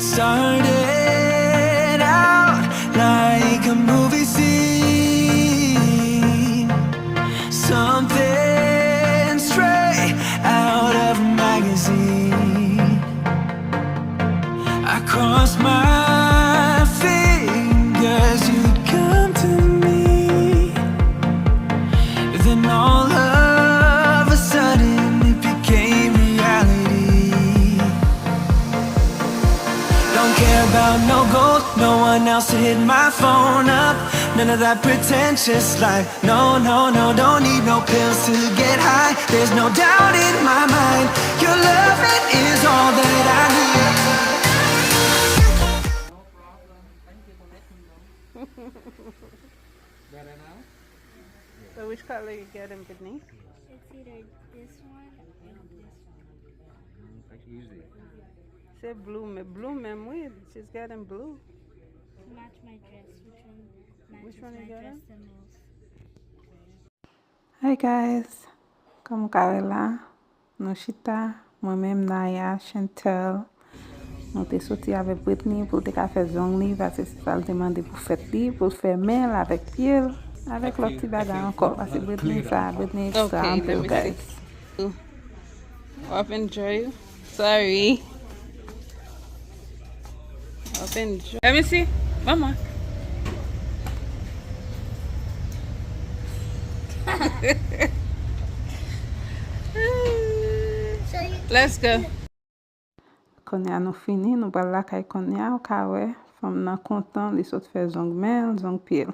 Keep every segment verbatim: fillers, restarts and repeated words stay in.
Started out like a movie scene, something straight out of a magazine. I crossed my fingers you'd come to me. Then all of a sudden it became reality. Don't care about no gold, no one else to hit my phone up. None of that pretentious life. No, no, no, don't need no pills to get high. There's no doubt in my mind. Your loving is all that I need. So which color you getting, Brittany? It's either this one or this one. Se blue, men blue menm wi. She's getting blue. To match my dress. Which one matches Which one my you dress getting? The most? Hi guys, kòm w ka wè la, nou chita, mwen menm, Naya, Chantel, nou te soti avèk Brittany pou l te ka fè zong li, paske se sa l te mande pou fèt li, pou l fè men l avèk pye l, avèk lòt ti bagay ankò, paske Brittany sa, Brittany ekstra anpil guys. W ap enjoy. Sorry. W ap enjoy. Let me see. Mama. Let's go. Kounye a nou fini, nou pral lakay kounye a, ou ka wè, fanm nan kontan, li sot fè zong men l, zong pye l.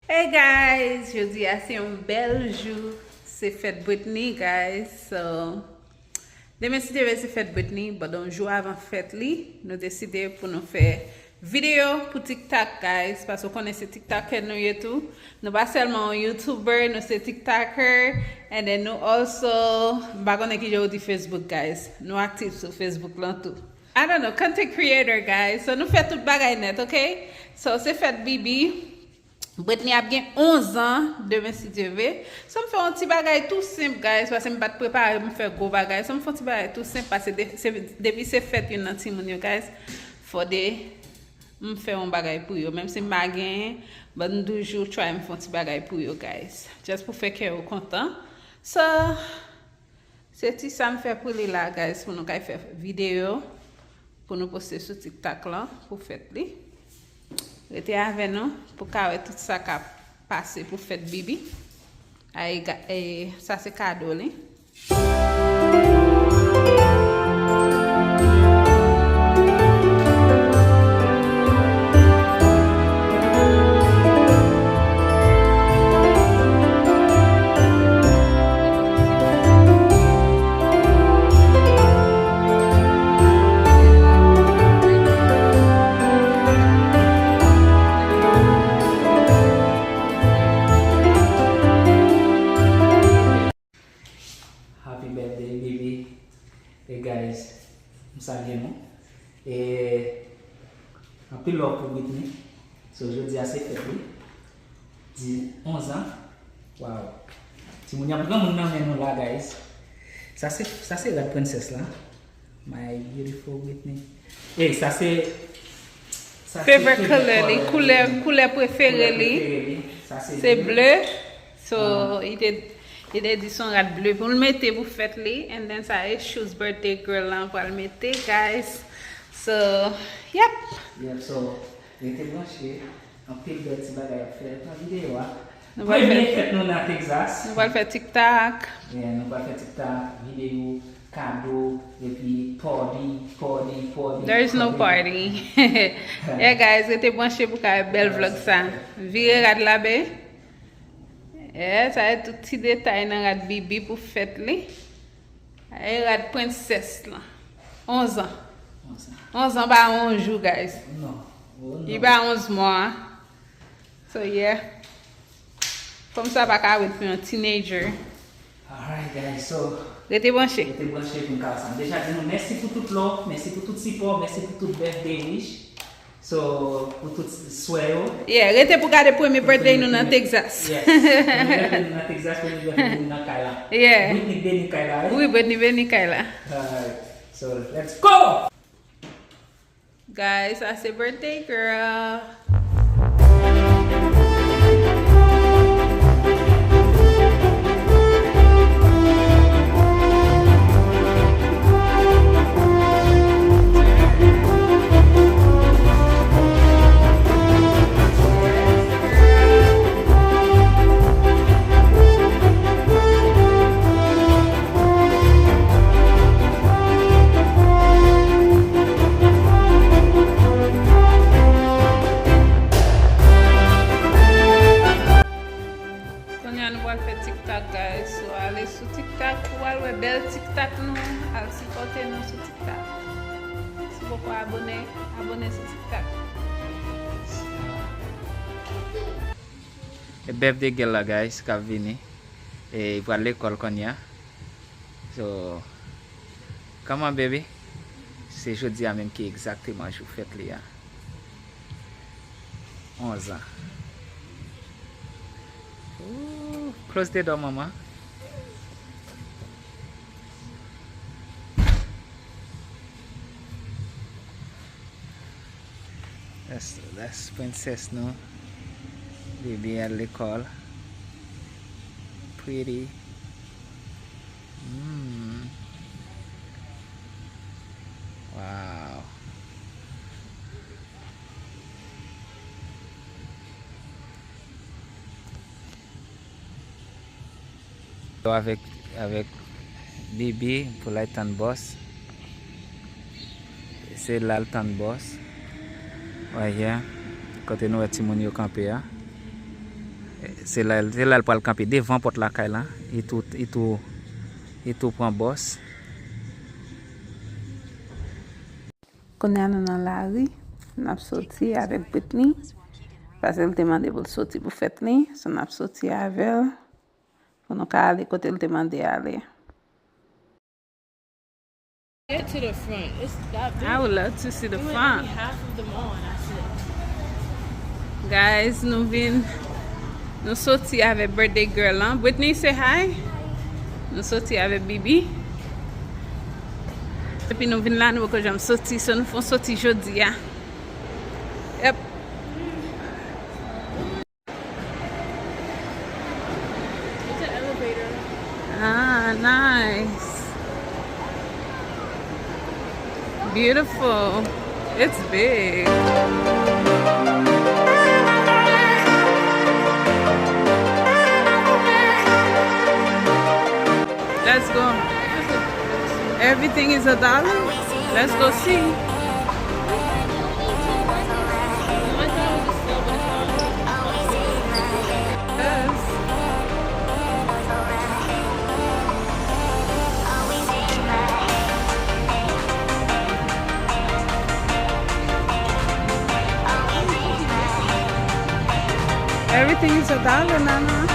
Hey guys, jodi a se yon bèl jou, se fèt Brittany guys, so demen si Dye vle se fèt Brittany, but yon jou avan fèt li, nou deside pou nou fè videyo pou TikTok guys, paske w konnen se TikToker nou ye tou, nou pa sèlman yon YouTuber, nou se TikToker, and then nou also, m pa konnen kijan yo di Facebook guys, nou aktif sou Facebook lan tou. I don't know, content creator guys, so nou fè tout bagay nèt, ok? So se fèt Bibi. Brittany ap gen onz an demen si Dye vle. So m fè yon ti bagay tou senp guys, paske m pa t prepare m fè gwo bagay. So m fè yon ti bagay tou senp paske de- se- depi se fèt youn nan timoun yo guys, fòde m fè yon bagay pou yo. Menm si m pa genyen, but m toujou try m fè yon ti bagay pou yo guys. Just pou fè kè yo kontan. So, Se ti sa m fè pou li la guys, pou nou kay fè videyo pou nou poste sou TikTok lan pou fèt li. Rete avè nou pou ka wè tout sa k ap pase pou fèt Bibi. Ay, ga- e, sa se kado li. Happy birthday, baby. Hey guys, m salye nou. E anpil love pou Britney. So, jodi a se fèt li. Di onz an. Wow. Timoun y ap granmoun nan men nou la, guys. Sa se, sa se rad prensès la. My beautiful Britney. E sa se, sa se Favorite color li, koulè, koulè prefere li, prefere li. Sa se se ble. Ble. So, li te, li te di se yon rad ble pou l mete pou fèt li. And then sa e shoes birthday girl lan pral mete, guys. So, yep. Yep, so, rete branche. Anpil bèl ti bagay ap fèt nan videyo a. Nou pral Premye fè- fèt nou nan Texas. Nou pral fè TikTok. Yeah, nou pral fè TikTok, videyo, kado, epi party, party, party. There is no party. Yeah, guys, rete branche pou ka wè bèl vlog sa. Vire rad la, be. Yeah, sa e tout ti detay nan rad Bibi pou fèt li. Sa e rad prensès lan. Onz an. Onz an pa yon jou, guys. Non. Oh, Li non. pa onz mwa. So, yeah. Fanm sa pa ka wet pou yon teenager. Alright, guys, so, Rete branche. rete branche pou n ka ansanm. Deja di nou mèsi pou tout love, mèsi pou tout sipò, mèsi pou tout birthday wish. So, pou tout swè yo. Yeah, rete pou gade premye birthday nou nan Texas. Yes. Premye birthday nou nan Texas, premye birthday nou nan kay la. Yeah. Britney beni kay la, right? Wi, Britney beni kay la. Alright. So, let's go! Guys, sa se birthday girl. Kounye a nou pral fè TikTok, guys. So, ale sou TikTok pou w al wè bèl TikTok nou. Al sipòte nou sou TikTok. Si w poko abòne, abòne sou TikTok. E birthday girl la, guys, k ap vini. E li pral lekòl kounye a. So, come on, baby. Se jodi a menm ki egzakteman jou fèt li a. Onz an. Ooh, close the door, mama. That's, that's princess nou. Baby al lekòl. Pretty. Mm. Wow. Yo avèk, avèk Bibi pou l al tann bòs. Se la l tann bòs. Right here. Kote nou wè timoun yo kanpe a. Se la, se la l pral kanpe devan pòt lakay la. Li tou, li tou, li tou pran bòs. Kounye a nou nan lari, n ap soti avèk Britney. Paske l te mande pou l soti pou fèt li, so n ap soti avè l. Pou nou ka ale kote l te mande ale. Get to the front. It's that big. I would love to see the front. You went only half of the mall and that's it. Guys, nou vin, nou soti avèk birthday girl lan. Britney, say hi. Nou soti avèk Bibi. Epi nou vin la, nou poko janm soti, so nou fè yon soti jodi a. Yep. It's an elevator. Ah, nice. Beautiful. It's big. Let's go. Everything is a dollar. Let's go see. Yes. Everything is a dollar, Nana.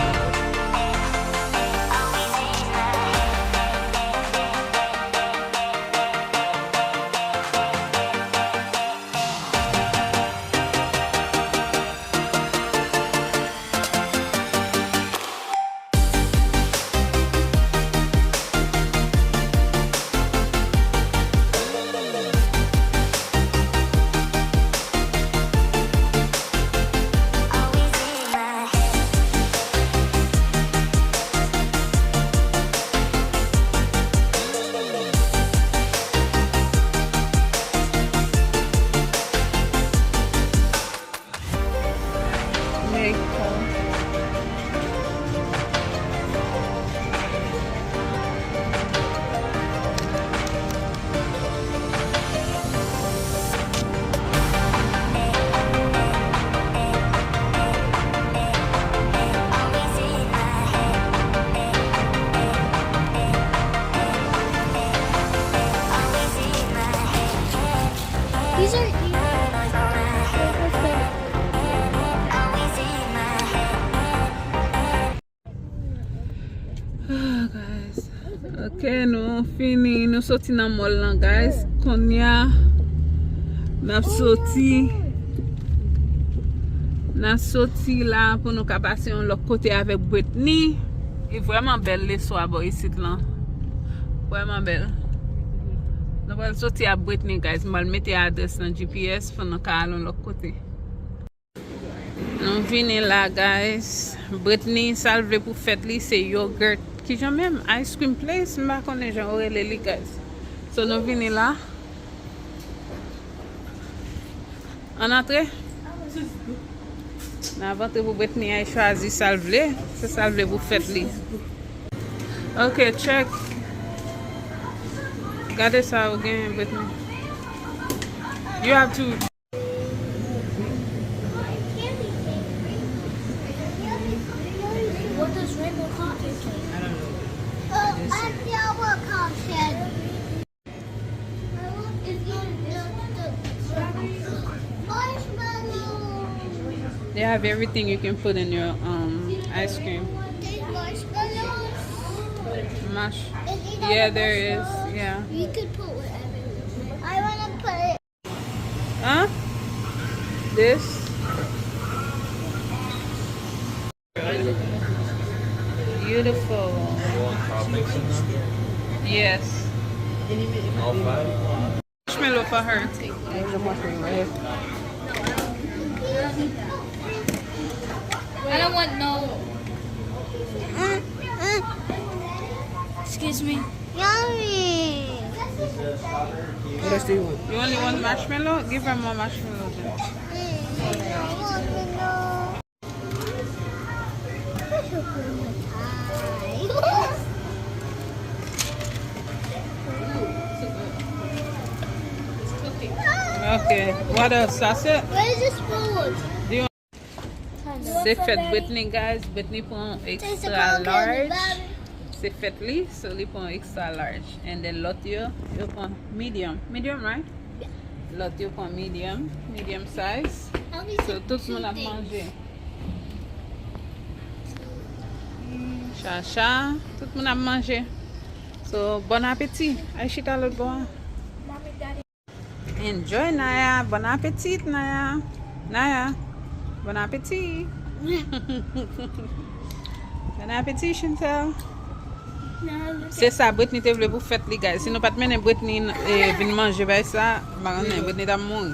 These are earrings. Ah, guys. Ok, nou fini, nou soti nan mall lan, guys. Kounye a, n ap soti. N ap soti la pou nou ka pase yon lòt kote avèk Britney. E vrèman bèl leswa bò isit lan. Vrèman bèl. Nou pral soti a Brittany, guys. M pral mete adrès nan G P S pou nou ka al yon lòt kote. Nou vini la, guys. Brittany, sa l vle pou fèt li, se yogurt. Kijan menm? Ice cream place? M pa konnen jan yo rele li, guys. So, nou vini la. Ann antre. N ap antre pou Brittany al chwazi sa l vle. Se sa l vle pou fèt li. Ok, check. Gade sa ou gen, Brittany. You have to. What does rainbow cupcake taste like? I don't know. Uh, I feel what cupcake. They have everything you can put in your um ice cream. There's marshmallows. Mash. Is it Yeah, there is. Marshmallows? Yeah. You could put whatever you want. I wanna put it. Huh? This? Beautiful. You want combination now? Yes. All five? Marshmallow for her. There's a marshmallow right here. I don't want no. Excuse me. Yummy. What else do you want? You only want marshmallow? Give her more marshmallow then. Okay, what else? That's it? Where is this food? Do you Se fèt Brittany, guys. Brittany pran extra large. Se fèt li, so li pran extra large. And then lòt yo, yo pran medium. Medium, right? Lòt yo pran medium, medium size. So tout moun ap manje. Chacha, tout moun ap manje. So, bon apeti. Al chita lòt bò a. Enjoy, Naya. Bon appetit, Naya. Naya. Bon appetit. Bon appetit, Chantel. Se sa Brittany te vle pou fèt li, guys. Si nou pa t mennen Brittany eh, vin manje bay sa, m pa konnen, Brittany t ap mouri.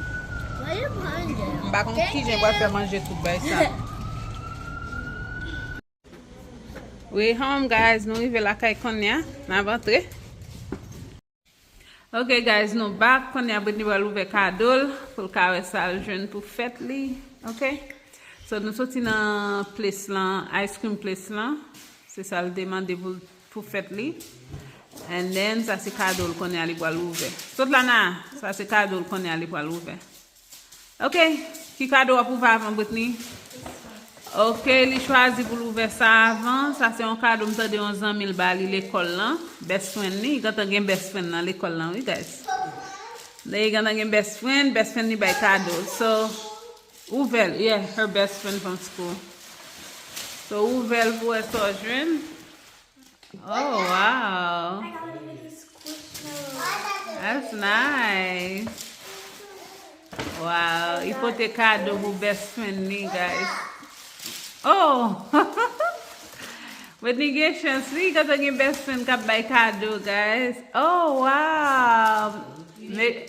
M pa konn kijan pou fè manje tout bay sa. We home, guys. Nou rive lakay kounye a. N ap antre. Ok, guys, nou back. Kounye a Brittany pral ouvè kado l pou l ka wè sa l jwenn pou fèt li. Ok? So, nou soti nan place lan, ice cream place lan. Se sa l te mande pou, pou fèt li. And then, sa se kado l kounye a li pral ouvè. Sot la, Naya. Sa se kado l kounye a li pral ouvè. Ok, ki kado w ap ouvè avan, Brittany? Ok, li chwazi pou l ouvè sa avan. Sa se yon kado m tande yon zanmi l ba li lekòl lan. Best friend li, li gentan gen best friend nan lekòl lan, wi, guys. Li gentan gen best friend, best friend li bay kado. So, ouvè l, yeah, her best friend from school. So, ouvè l pou wè sa w jwenn. Oh, wow. I got a little squishmallow. That's nice. Wow, li pote kado pou best friend li, guys. Oh! Brittany gen chans, wi, gentan gen best friend k ap bay kado, guys. Oh, wow. Me-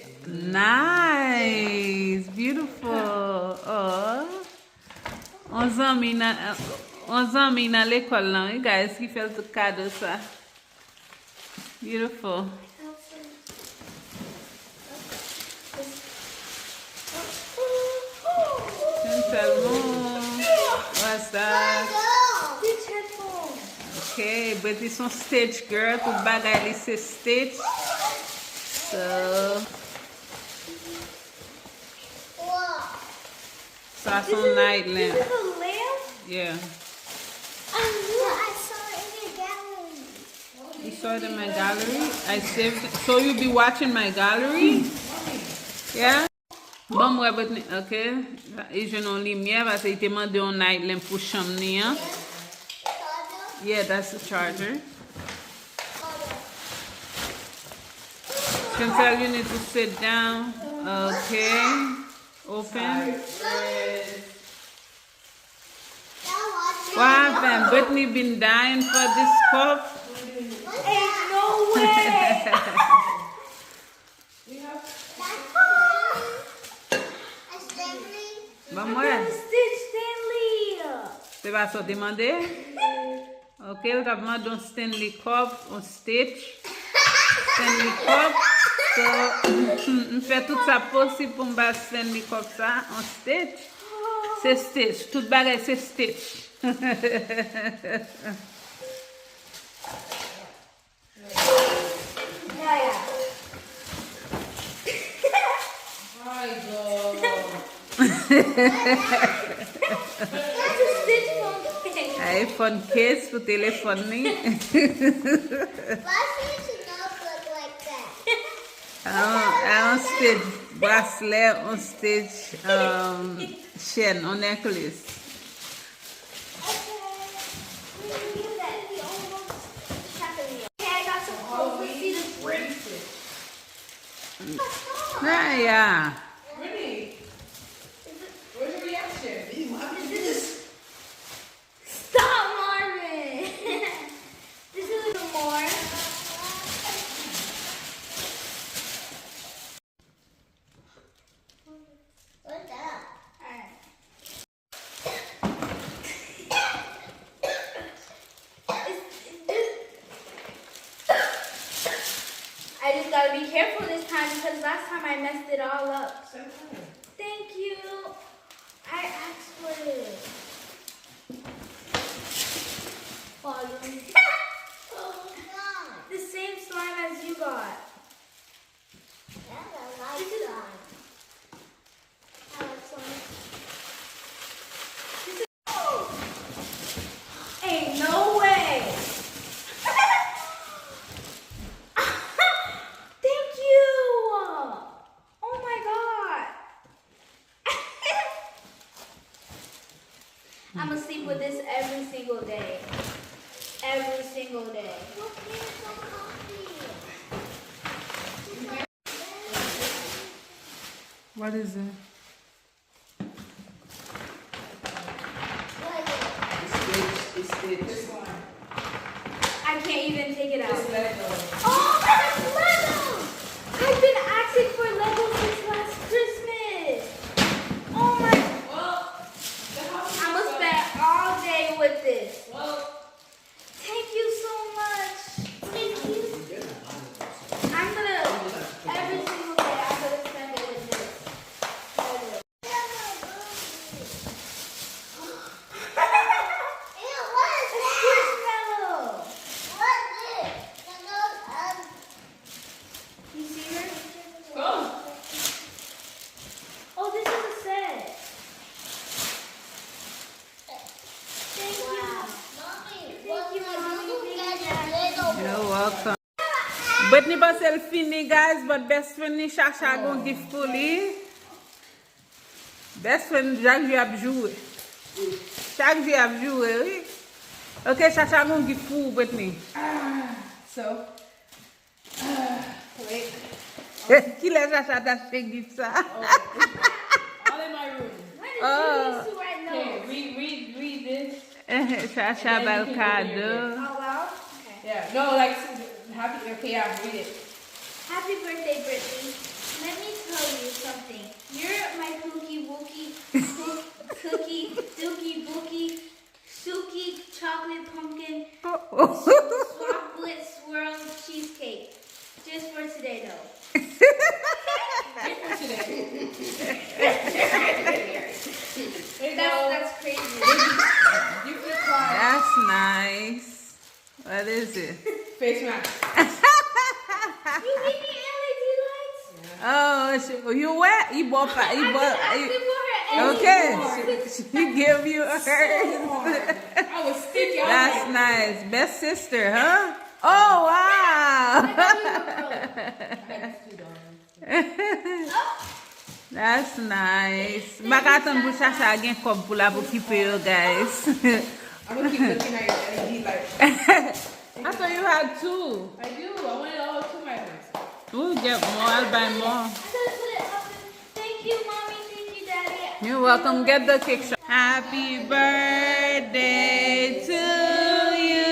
nice. Beautiful. Oh. On zanmi nan, on zanmi nan lekòl lan, wi, guys, ki fè l tout kado sa. Beautiful. Chantel, what's that? Ok, Brittany se yon Stitch girl, tout bagay li se Stitch. So, Sa se yon night lamp. This is a lamp? Yeah. I knew I saw it in your gallery. You saw it in my gallery? I saved it. So you be watching my gallery? Yeah? Bon, mwen, Brittany, ok. Li jwenn yon limyè, paske li te mande yon night lamp pou chanm li an. Yeah, that's the charger. Chantel, you need to sit down. Okay. Open. What happened? Brittany been dying for this cup. Ain't no way. Ban m wè. Stitch Stanley. Se pa sa w te mande? Ok, l t ap mande yon Stanley Cup, yon Stitch. Stanley Cup. So, m fè tout sa posib pou m ba Stanley Cup sa, yon Stitch. Se Stitch. Tout bagay se Stitch. Ay, phone case pou telefòn li. Why does your nose look like that? Ah, ah, yon Stitch bracelet, yon Stitch, um, chaîne, yon necklace. Naya. Really? Where's your reaction? Stop, Marvin! This is more. What's that? Alright. I just gotta be careful this time because last time I messed it all up. Thank you. I asked for it. Volume. The same slime as you got. That's a light slime. Ain't no way. Thank you. Oh my God. I'ma sleep with this every single day. Every single day. What is it? It's Stitch. It's Stitch. This one. I can't even take it out. Just let it go. Oh, that's Lego! I've been asking for Lego since last Christmas. Oh my. Well, the house is I'ma spend all day with this. Well, Thank you so much. Thank you. I'm gonna every single day I'm gonna spend it with this. Ew, what is that? Squishmallow. What is this? You see her? Oh. Oh, this is a set. Thank you. Thank you, Mommy. Thank you, Daddy. You're welcome. Brittany panse l fini, guys, but best friend li, Chacha, gon gift pou li. Best friend, chak jou ap joure. Chak jou ap joure, wi. Ok, Chacha, gon gift pou ou, Brittany. Ah, so, Wait. Kilè Chacha t achte gift sa? All in my room. Where did you used to write notes? Here, read, read, read this. Chacha ba l kado. Out loud? Okay. Yeah. No, like, s- happy. Okay, yeah, read it. Happy birthday, Brittany. Let me tell you something. You're my pookie wookie, cook- cookie, dookie bookie, Suki chocolate pumpkin, oh, oh, chocolate swirl cheesecake. Just for today, though. Just for today. That's, that's crazy. You can cry. That's nice. What is it? Face mask. You give me L E D lights? Oh, she, you were? He bought, he bought, he, okay, she, she gave you hers. I was sticky. That's nice. Best sister, huh? Oh, wow. That's nice. M pa ka tann pou Chacha gen kòb pou l ap okipe yo, guys. I'm gonna keep looking at your L E D light. I thought you had two. I do. I wanted all two, my friends. Ooh, get more. I'll buy more. I gotta put it up. Thank you, Mommy. Thank you, Daddy. You're welcome. Get the cake shop. Happy birthday to you.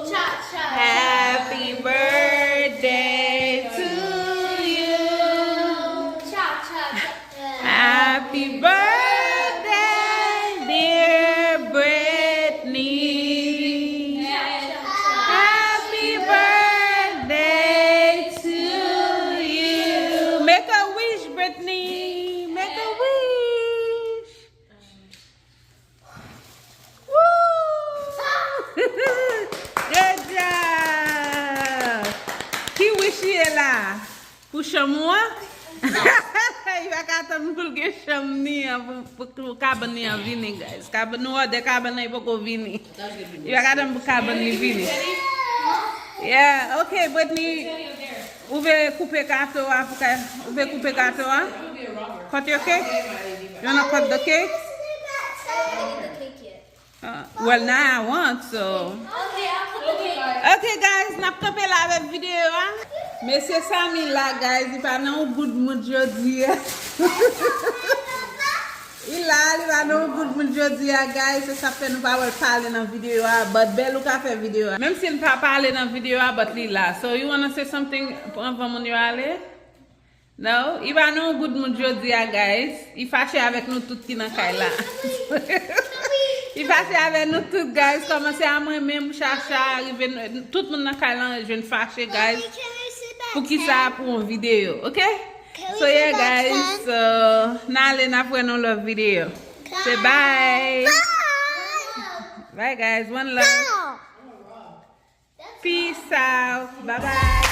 Cha, cha, cha. Happy birthday to you. Cha, cha, cha. Happy birthday. Chanm ou an? Li pa ka tann pou l gen chanm ni an, pou, pou, pou kabann ni an vini, guys. Kabann, nou òdè kabann nan, li poko vini. Li pa ka tann pou kabann ni vini. Yeah, ok, Brittany. Ou vle koupe gato a pou ka, ou vle koupe gato a? Cut your cake? You wanna cut the cake? Uh, well, now I want, so. Okay, I'll put the cake. Ok, guys, n ap kanpe la avèk videyo a. Mesye Samy la, guys, li pa nan yon good mood jodi a. Li la, li pa nan yon good mood jodi a, guys. Se sa k fè nou pa wè l pale nan videyo a. But Bèlou ka fè videyo a. Menm si l pa pale nan videyo a, but li la. So, you wanna say something anvan moun yo ale? No, li pa nan yon good mood jodi a, guys. Li fache avèk nou tout ki nan kay la. Li fache avèk nou tout, guys. Kòmanse a mwen menm, Chacha, rive n-, tout moun nan kay la jwenn fache, guys. Poukisa? Pou yon videyo, ok? So, yeah, guys. So, n ale, n ap wè nan lòt videyo. Say bye. Bye, guys. One love. Peace out. Bye bye.